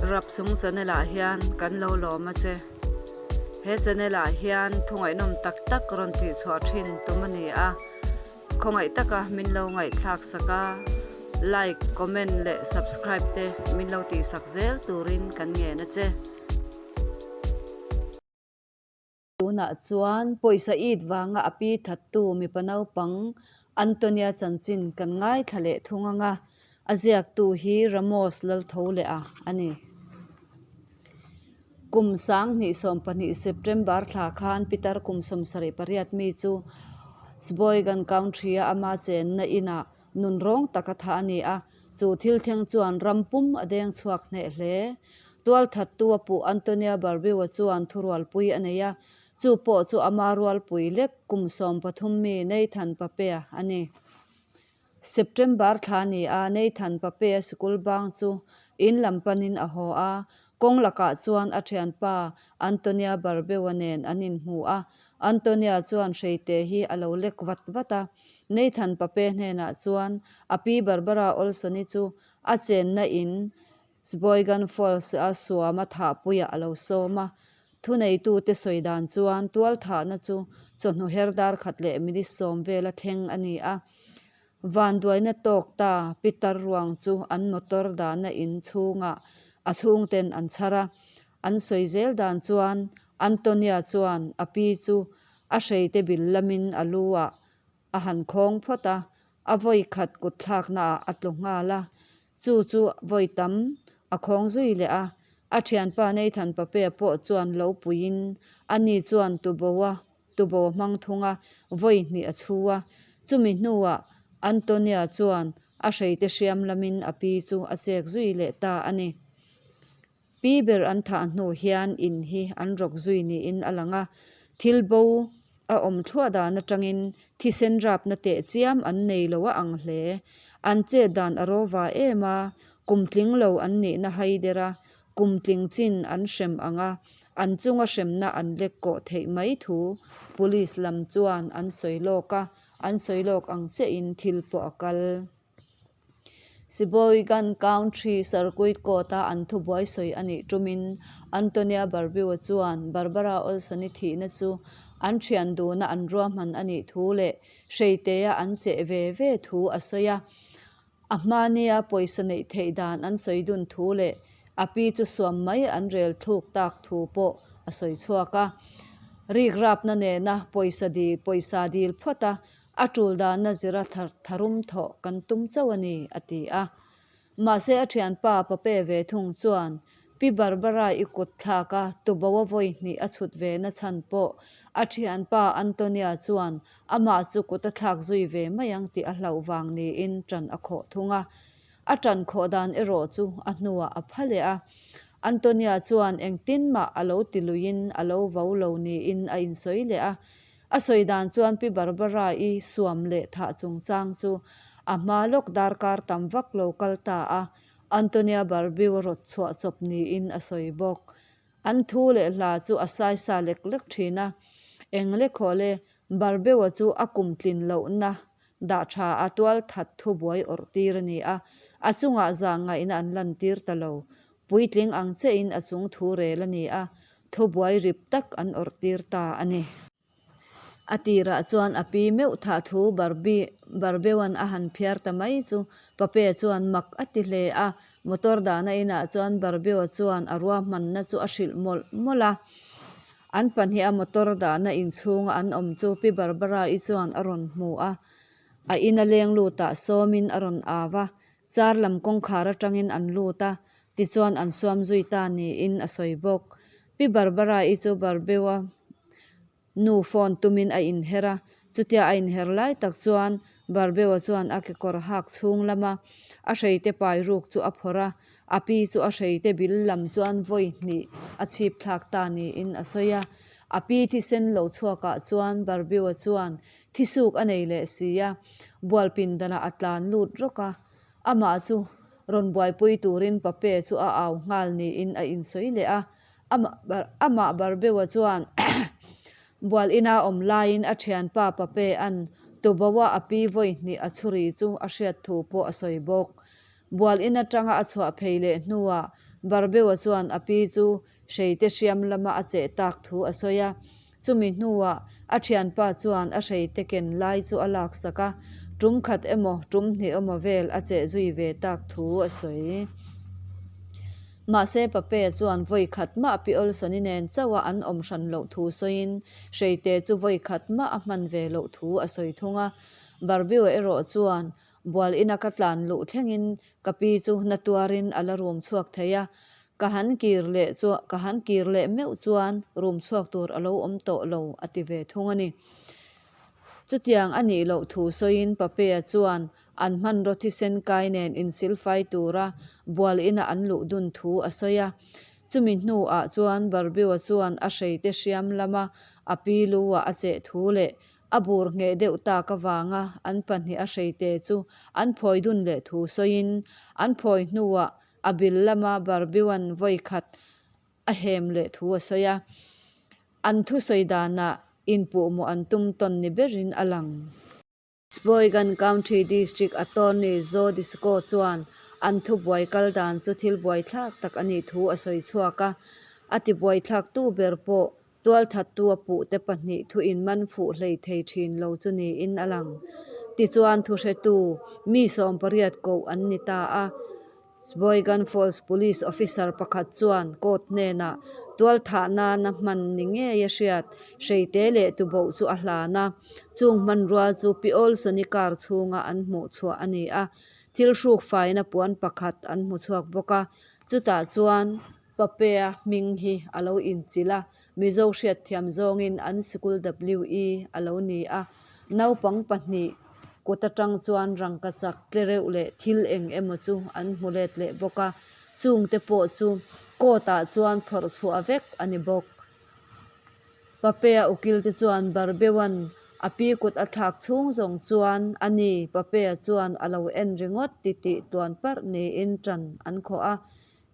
Rapchung channel ah hian kan lo lawm a che. He channel ah hian thu ngaihnawm tak tak rawn tih chhuah thin tum a ni a. Khawngaih taka min lo ngaihthlak sak a, like, comment leh subscribe te min lo tih sak zel turin kan ngen a che. Tunah chuan pawisa it vanga a pi thattu mipa naupang Antonia chanchin kan ngaithla leh thung ang a, a ziaktu hi Ramos Laltholeh-a a ni. Kum 2012 September thla khan Peter kum 78 mi chu Sheboygan Country-a ama chenna inah Nunrawng taka tha a ni a, chu thil thleng chuan ram pum a deng chhuak hneh hle. Tualthattu a puh Antonia Barbeau-a chuan thurualpui a nei a, chu pawh chu ama rualpui lek kum 13 mi Nathan Pape-a a ni. September thla ni a, Nathan Pape-a sikul bang chu in lam panin a haw a, Kawng lakah chuan a thianpa Antonia Barbeua nen an inhmu a, Antonia chuan hreite hi a lo lek vat vat a. Nathan Pape hnenah chuan a pi Barbara Olson-i chu a chenna in Sheboygan Falls-a suama thahpuiah a lo sawm a. Thuneitute sawi dan chuan tualthahna chu chawhnu her dar khat leh minute sawm vela thleng a ni a. Vanduaina tawk ta Peter ruang chu an motor dahna in chhungah a chhungten an chhar a. An sawi zel dan chuan Antonia chuan a pi chu a hreite bil lamin a lu ah a han khawng phawt a, a vawi khat kut thlakna ah a tlu nghal a. Chu chu vawi tam a khawng zui leh a, a thianpa Nathan Pape pawh chuan lo puiin ani chuan tuboa Tubo hmang thung a, vawi hnih a chhu a. Chumi hnuah Antonia chuan a hreite hriam lamin a pi chu a chek zui leh ta a ni. Pi ber an thah hnu hian in hi an rawk zui niin a lang a, thil bo a awm thluah dan atangin thisen rapna teh chiam an nei lo a ang hle. An chet dan a rawva em a, kum tling lo an nihna hai der a, Kum tling chin an hrem ang a, an chunga hremna an lek kawh theih mai thu Police lam chuan an sawi lawk a, an sawi lawk ang chiahin thil pawh a kal. Sheboygan Country Circuit Court-a an thubuai sawi a nih tumin Antonia Barbeau chuan Barbara Olson-i thihna chu an thian duna an ruahman a nih thu leh hreitea an cheh ve ve thu a sawi a. A hmania pawisa neih theih dan an sawi dun thu leh a pi chu suam mai an rel thluk tak thu pawh a sawi chhuak a. Rik rapna nena pawisa dil pawisa dil phawt a, a tul dana zira tharum thawh kan tum chauh a ni, a ti a. Mahse a thianpa Pape ve thung chuan Pi Barbara i kut thlak a, tubo a vawi hnih a chhut ve na chhan pawh a thianpa Antonia chuan amah chu kut a thlak zui ve mai ang tih a hlauh vang niin ṭan a khawh thung a. A ṭan khawh dan erawh chu a hnuah a pha leh a. Antonia chuan engtin mah a lo ti luiin a lo vo lo niin a insawi leh a. A sawi dan chuan Pi Barbara i suam leh thah chungchang chu a hma lawk darkar tam vak lo kal ta a. Antonia Barbiu rawt chhuah chawp niin a sawi bawk. An thu leh hla chu a saisa lek lek thin a, eng lekhaw le Barbeua chu a kum tlin lohna dah tha a tual that thubuai awrh tir a ni a, a chungah zahngaihna an lantir ta lo. Puitling ang chiahin a chung thu rel a ni a, thubuai rip tak an awrh tir ta a ni. A tirah chuan a pi meuh thah thu Barbeuan a han phiar ta mai chu Pape chuan mak a ti hle a, motor dahna inah chuan Barbeua chuan a ruahmanna chu a hrilh mawlh mawlh a. An pahniha motor dahna inchhunga an awm chu Pi Barbara-i chuan a rawn hmu a, a ina leng lutah sawmin a rawn au a, car lam kawngkhar atangin an lut a, tichuan an suam zui ta niin a sawi bawk. Pi Barbara-i chu Barbeua nu phone tumin a inher a, chutia a inher lai tak chuan Barbeua chuan a kekawr hak chhung lama a hreite pai ruk chu a phawrh a, a pi chu a hreite bil lam chuan vawi hnih a chhip thlak ta niin a sawi a. A pi thisen lo chhuakah chuan Barbeua chuan thisuk a nei leh si a, bualpindanah a tlan lut rawk a, Amah chu rawn buaipui turin Pape chu a au nghal niin a insawi leh a. Amah Barbeua chuan bual ina awm laiin a thianpa Pape-a'n Tuboa a pi vawi hnih a chhuri chu a hriat thu pawh a sawi bawk. Bual in atanga a chhuah phei leh hnuah Barbeau-a chuan a pi chu hreite hriam lama a cheh tak thu a sawi a. Chumi hnuah a thianpa chuan a hreite ken lai chu a laksak a, tum khat emaw tum hnih emaw vel a cheh zui ve tak thu a sawi. Mahse Pape-a chuan vawi khat mah Pi Olson-i nen chauha an awm hran loh thu sawiin hreite chu vawi khat mah a hman ve loh thu a sawi thung a. Barbeau-a erawh chuan Bual ina ka tlan luh thlengin ka pi chu na tuarin a la rum chhuak thei a, ka han kir leh chu ka han kir leh meuh chuan rum chhuak tur a lo awm tawh lo a ti ve thung a ni. Chutiang a nih loh thu sawiin Papea chuan an hmanraw thisen kai nen insilfai tura bual ina an luh dun thu a sawi a. Chumi hnuah chuan Barbeua chuan a hreite hriam lama a pi lu-ah a cheh thu leh A bur ngheh deuh tak avanga an pahnih a hreite chu an phawi dun leh thu sawiin an phawi hnuah a bil lama Barbiuan vawi khat a hem leh thu a sawi a. An thusawi danah inpuhmawh an tum tawn ni berin a lang. Sheboygan County District Attorney Joe DiCicco chuan an thubuai kal dan chu thil buaithlak tak a nih thu a sawi chhuak a. A tibuaithlaktu ber pawh Tualthattu a puhte pahnih thu inman fuh hlei thei thin lo chu niin a lang. Tichuan thuhretu mi 80 koh an ni ta a. Sheboygan Falls Police Officer pakhat chuan court hnenah tualthah nana hman ni ngei a hriat hreite leh tuboh chu a hlan a. Chung hmanrua chu Pi Olson-i car chhunga an hmuh chhuah a ni a. Thil hruk faina puan pakhat an hmu chhuak bawk a. Chutah chuan. Papea hming hi a lo inchilh a, Mizo hriatthiam zawngin an sikul WE a lo ni a. Naupang pahnih kut atang chuan rangkachak tle reuh leh thil eng emaw chu an hmu let leh bawk a, chungte pawh chu court ah chuan phawrh chhuah vek a ni bawk. Papea ukil te chuan Barbeuan a pi kut a thlak chhung zawng chuan a ni Papea chuan a lo en ringawt titih tluan parh niin tan an khawh a.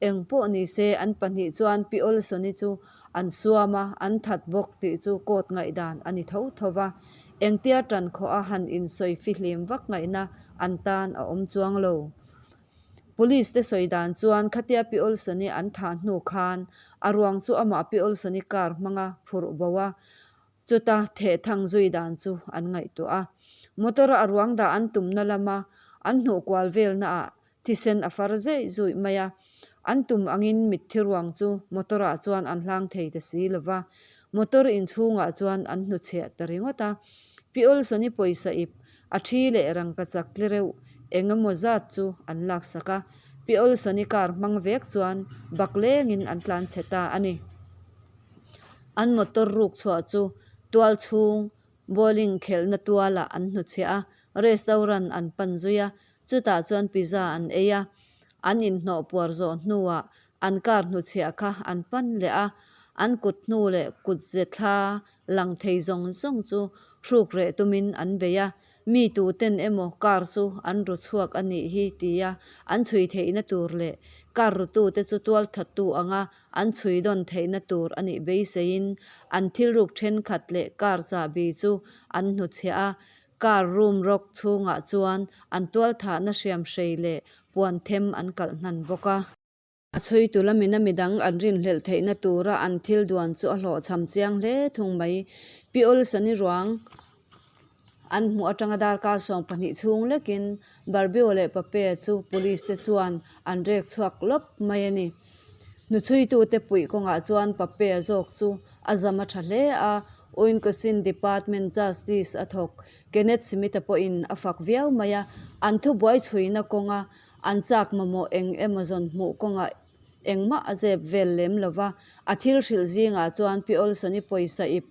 Eng pawh ni se an pahnih chuan Pi Olson-i chu an suam a, an that bawk tih chu court ngaihdan a ni tho tho va. Engtia tan khawh a han insawi fihlim vak ngaihna an tan a awm chuang lo. Police te sawi dan chuan khatia Pi Olson-i an thah hnu khan a ruang chu amah Pi Olson-i car hmanga phurh bo a, chuta theh thang zui dan chu an ngaihtuah a. Motor-a a ruang dah an tumna lama an hnuh kual velnaah Thisen a far zeih zuih mai a, an tum angin mitthi ruang chu motor ah chuan an hlang thei ta si lo va, motor inchhungah chuan an hnuchhiah ta ringawt a. Pi Olson-i pawisa ip a thi leh rangkachak tle reuh eng emaw zat chu an laksak a, Pi Olson-i car hmang vek chuan bak lengin an tlan chhe ta a ni. An motor ruk chhuah chu tual chhung bowling khelhna tualah an hnuchhiah a, restaurant an pan zui a, Chutah chuan pizza an ei a, an inhnawh puar zawh hnuah an car hnuchhiah kha an pan leh a, an kut hnu leh kut ze thla lang thei zawng zawng chu hruk reh tumin an bei a, mi tuten emaw car chu an ru chhuak a nih hi tia an chhui theihna tur leh car rutute chu tualthattu anga an chhui dawn theihna tur a nih beiseiin an thilruk thenkhat leh car chahbi chu an hnuchhiah a, Car room rawk chhungah chuan an tualthahna hriamhrei leh puan them an kalh hnan bawk a. A chhuitu lamin a midang an rinhlelh theihna tura an thil duan chu a hlawhchham chiang hle thung mai. Pi Olson-i ruang an hmuh atanga darkar 12 chhung lekin Barbio leh Papea chu police te chuan an rek chhuak lawp mai a ni. Hnuchhuitute puih kawngah chuan Papea zawk chu a zam a tha hle a, Wisconsin Department Justice a thawk Kenneth Smith-a pawhin a fak viau mai a, an thubuai chhuina kawnga an chak mamawh eng emaw zawn hmuh kawngah engmah a zep vel lem lo va, a thil hrilh zingah chuan Pi Olson-i pawisa ip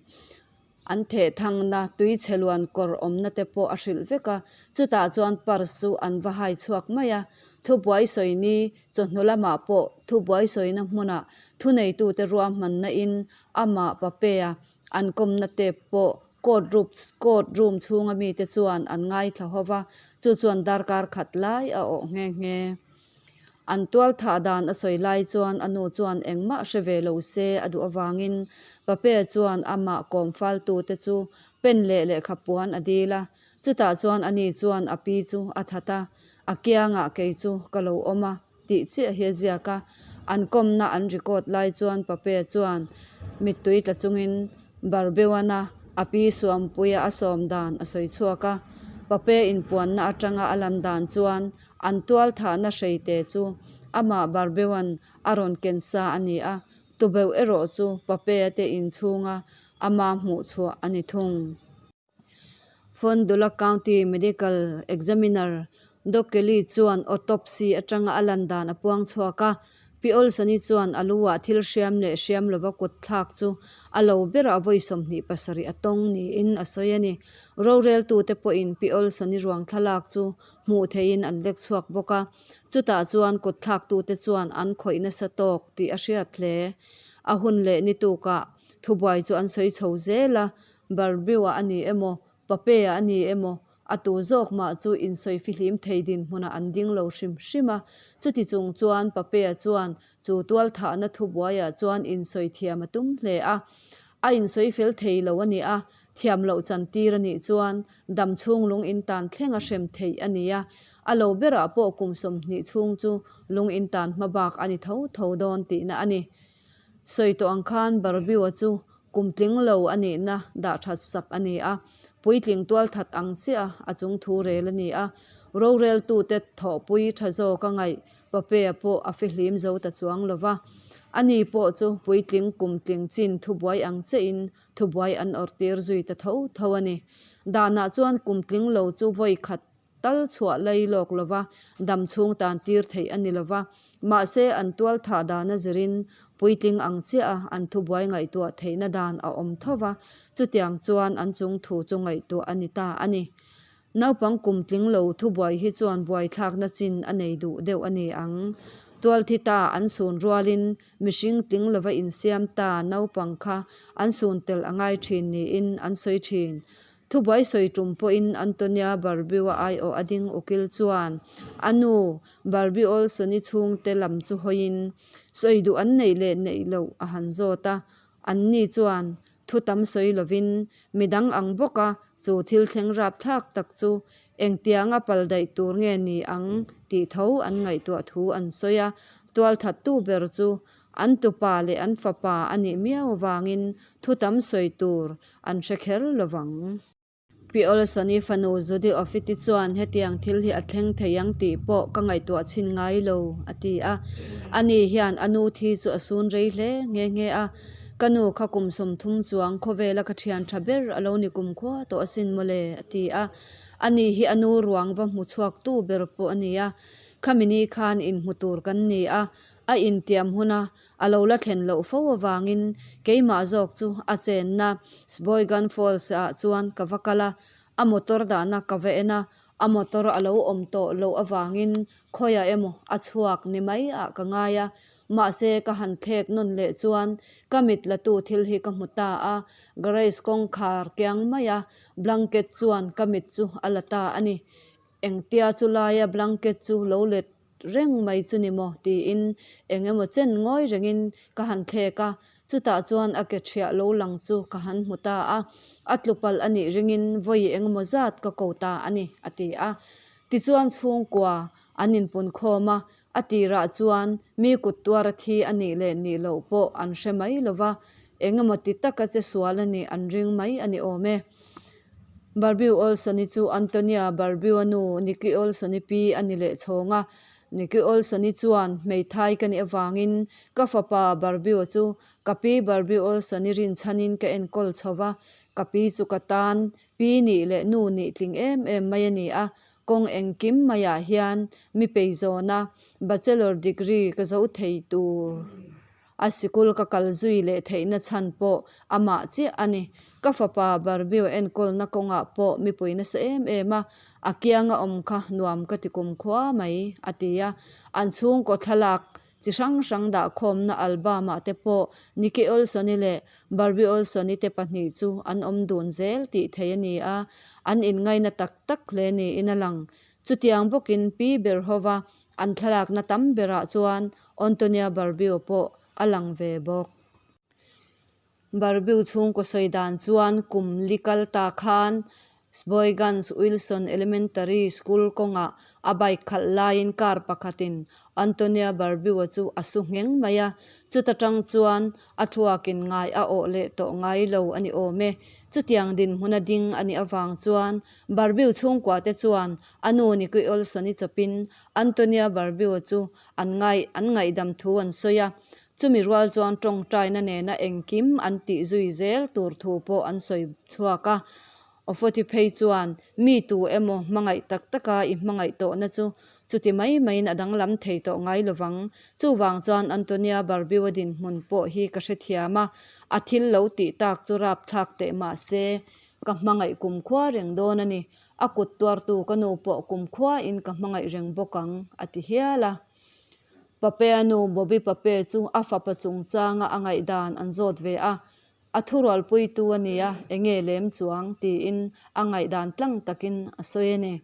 An theh thangna tui chhe luan kawr awmna te pawh a hrilh vek a, chutah chuan purse chu an va hai chhuak mai a. Thubuai sawini chawhnu lamah pawh thubuai sawina hmunah thuneitute ruahmanna in amah Papea an kawmna te pawh court room court room chhunga mite chuan an ngaithla ho va, chu chuan darkar khat lai a awh nghe nghe. An tual thah dan a sawi lai chuan a nu chuan engmah hre ve lo se a duh avangin Papea chuan amah kawm faltute chu pen leh lehkha puan a dil a. Chutah chuan ani chuan a pi chu a that a, a kiangah kei chu ka lo awm a. tih chiah hi a ziak a. An kawmna an record lai chuan Papea chuan mittui tla chungin Barbeuana a pi Suampuia a sawm dan a sawi chhuak a. Papea inpuanna atanga a lan dan chuan an tualthahna hreite chu amah Barbeuan a rawn ken sa a ni a, tubeuh erawh chu Papea te inchhunga ama hmuhchhuah a ni thung. Fond du Lac County Medical Examiner Doc Kelly chuan autopsy atanga a lan dan a puang chhuak a. Pi Olson-i chuan a lu-ah thil hriam leh hriam lova kut thlak chu a lo berah vawi 27 a tawng niin a sawi a ni. Roreltute pawhin Pi Olson-i ruang thlalak chu hmuh theihin an lek chhuak bawk a. Chutah chuan kut thlaktute chuan an khawih nasa tawk tih a hriat hle. A hun leh ni tukah thubuai chu an sawi chho zel a. Barbew-a a ni emaw, Pape-a a ni emaw, a tu zawk mah chu insawi fihlim thei dinhmunah an ding lo hrim hrim a. Chuti chung chuan Pape-a chuan chu tualthahna thubuaiah chuan insawi thiam a tum hle a. A insawi fel thei lo a ni a, thiam loh chan tir a nih chuan dam chhung lung intan thleng a hrem theih a ni a. A lo berah pawh kum 20 chhung chu lung intan hma bak a ni tho tho dawn tihna a ni. Sawi tawh ang khan Barbew-a chu kum tling lo a nihna dah that sak a ni a, puitling tual that ang chiah a chung thu rel a ni a. Roreltute thawhpui tha zawk a ngaih Pape-a pawh a fihlim zo ta chuang lo va. Ani pawh chu puitling kum tling chin thubuai ang chiahin thubuai an awrhtir zui ta tho tho a ni. Danah chuan kum tling lo chu vawi khat Tal chhuah lai lawk lova dam chhung tan tir theih a ni lova, mahse an tual thah dana zirin puitling ang chiah a an thubuai ngaihtuah theihna dan a awm tho va, chutiang chuan an chung thu chu ngaihtuah a ni ta a ni. Naupang kum tling lo thubuai hi chuan buaithlakna chin a nei duh deuh a ni ang. Tualthi ta an sun rualin mihring tling lova insiam ta naupang kha an sun tel a ngai thin niin an sawi thin. Thubuai sawi tum pawhin Antonia Barbie-a aiawh a ding ukil chuan a nu Barbie Olson-i chhungte lam chu hawiin sawi duh an neih leh neih loh a han zawt a. Anni chuan thu tam sawi lovin midang ang bawka chu thil thleng rapthlak tak chu engtianga pal daih tur nge ni ang tih tho an ngaihtuah thu an sawi a. Tualthattu ber chu an tupa leh an fapa a nih miau avangin thu tam sawi tur An hre kher lo vang. Pi Olson-i fanu Judy Offit-i chuan hetiang thil hi a thleng thei ang tih pawh ka ngaihtuah chhin ngai lo, a ti a. Ani hian a nu thi chu a sun rei hle nghe nghe a. Ka nu kha kum 30 chuang khawvela ka thian tha ber a lo ni kum khua tawh asin mawle, a ti a. Ani hi a nu ruang va hmu chhuaktu ber pawh a ni a. Khami ni khan inhmu tur kan ni a, a intiam huna A lo la thlen loh fo avangin keimah zawk chu a chenna Sheboygan Falls ah chuan ka va kal a, a motor dahna ka va en a, a motor a lo awm tawh loh avangin khawiah emaw a chhuak ni mai ah ka ngai a, mahse ka han thlek nawn leh chuan ka mit la tu thil hi ka hmu ta a, garage kawngkhar kiang mai a blanket chuan ka mit chu a la ta a ni. Engtia chu laia blanket chu lo let reng mai chu ni maw? tiin eng emaw chen ngawi rengin ka han thlek a, chutah chuan a ke ṭhiah lo lang chu ka han hmu ta a, a tlu palh a nih ringin vawi eng emaw zat ka ko ta a ni, a ti a. Tichuan chhungkua an inpun khawm a, a tirah chuan mi kut tuara thi a nih leh nih loh pawh an hre mai lo va, eng emaw ti taka che sual a nih an ring mai a ni awm e. Barbie Olson-i chu Antonia Barbie-a nu Nikki Olson-i pi a ni leh chhawng a. Nikki Olson-i chuan hmeithai ka nih avangin ka fapa Barbie-a chu ka pi Barbie Olson-i rinchhanin ka enkawl chho va, ka pi chu ka tan pi nih leh nu nih tling em em mai a ni a, kawng engkim maiah hian mi peizawn a, bachelor degree ka zo thei tur. A sikul ka kal zui leh theihna chhan pawh amah chiah a ni. Ka fapa Barbie enkawlna kawngah pawh mipui nasa em em a, a kianga awm kha nuam ka ti kum khua mai, a ti a. An chhungkaw thlalak chi hrang hrang dahkhawmna album-ah te pawh Nikki Olson-i leh Barbie Olson-i te pahnih chu an awm dun zel tih theih a ni a, an inngaina tak tak hle niin a lang. Chutiang bawkin Pi Berhova An thlalakna tam berah chuan Antonia Barbiu pawh a lang ve bawk. Barbiu chhungkaw sawi dan chuan kum li kal ta khan Sheboygan's Wilson Elementary School kawngah a bike khalh laiin car pakhatin Antonia Barbeau-a chu a su ngheng mai a, chuta tang chuan a thluakin ngai a awh leh tawh ngai lo a ni awm e. Chutiang dinhmuna ding a nih avang chuan Barbeau chhungkuate chuan a nu Nikki Olson-i chawpin Antonia Barbeau-a chu an ngai an ngaihdam thu an sawi a, chumi rual chuan tawngtaina nena engkim an tih zui zel tur thu pawh an sawi chhuak a. Awfawti phei chuan, Mi tu emaw hmangaih tak taka i hmangaih tawhna chu chuti mai maiin a danglam thei tawh ngai lovang. Chuvang chuan Antonia Barbiu-a dinhmun pawh hi ka hrethiam a, a thil lo tih tak chu rapthlak teh mah se, ka hmangaih kumkhua reng dawn a ni. A kut tuartu ka nu pawh kumkhuain ka hmangaih reng bawk ang, a ti hial a. Papea nu Bobby Pape chu a fapa chungchanga a ngaihdan an zawt ve a, A thurualpuitu a nia, enge lem chuang? tiin a ngaihdan tlang takin a sawi a ni.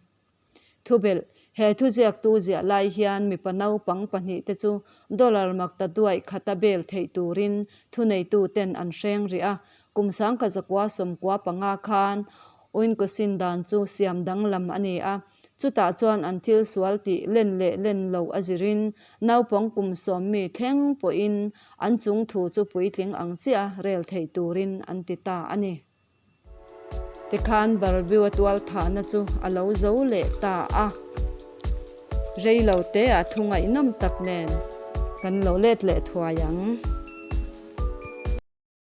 Thubelh, He thuziaktu ziah lai hian mipa naupang pahnihte chu dollar makta duaih khata bel theih turin thuneituten an hreng rih a, kum sangkhat zakua 95 khan Uinkosin dan chu siam danglam a ni a. Chutah chuan an thil sual tih len leh len loh a zirin naupang kum sawmmi thleng pawhin an chung thu chu puitling ang chiah rel theih turin an ti ta a ni. Tikhan Barbiu-a tual thahna chu a lo zo leh ta a. Rei lo te ah thu ngaihnawm tak nen kan lo let leh thuai ang.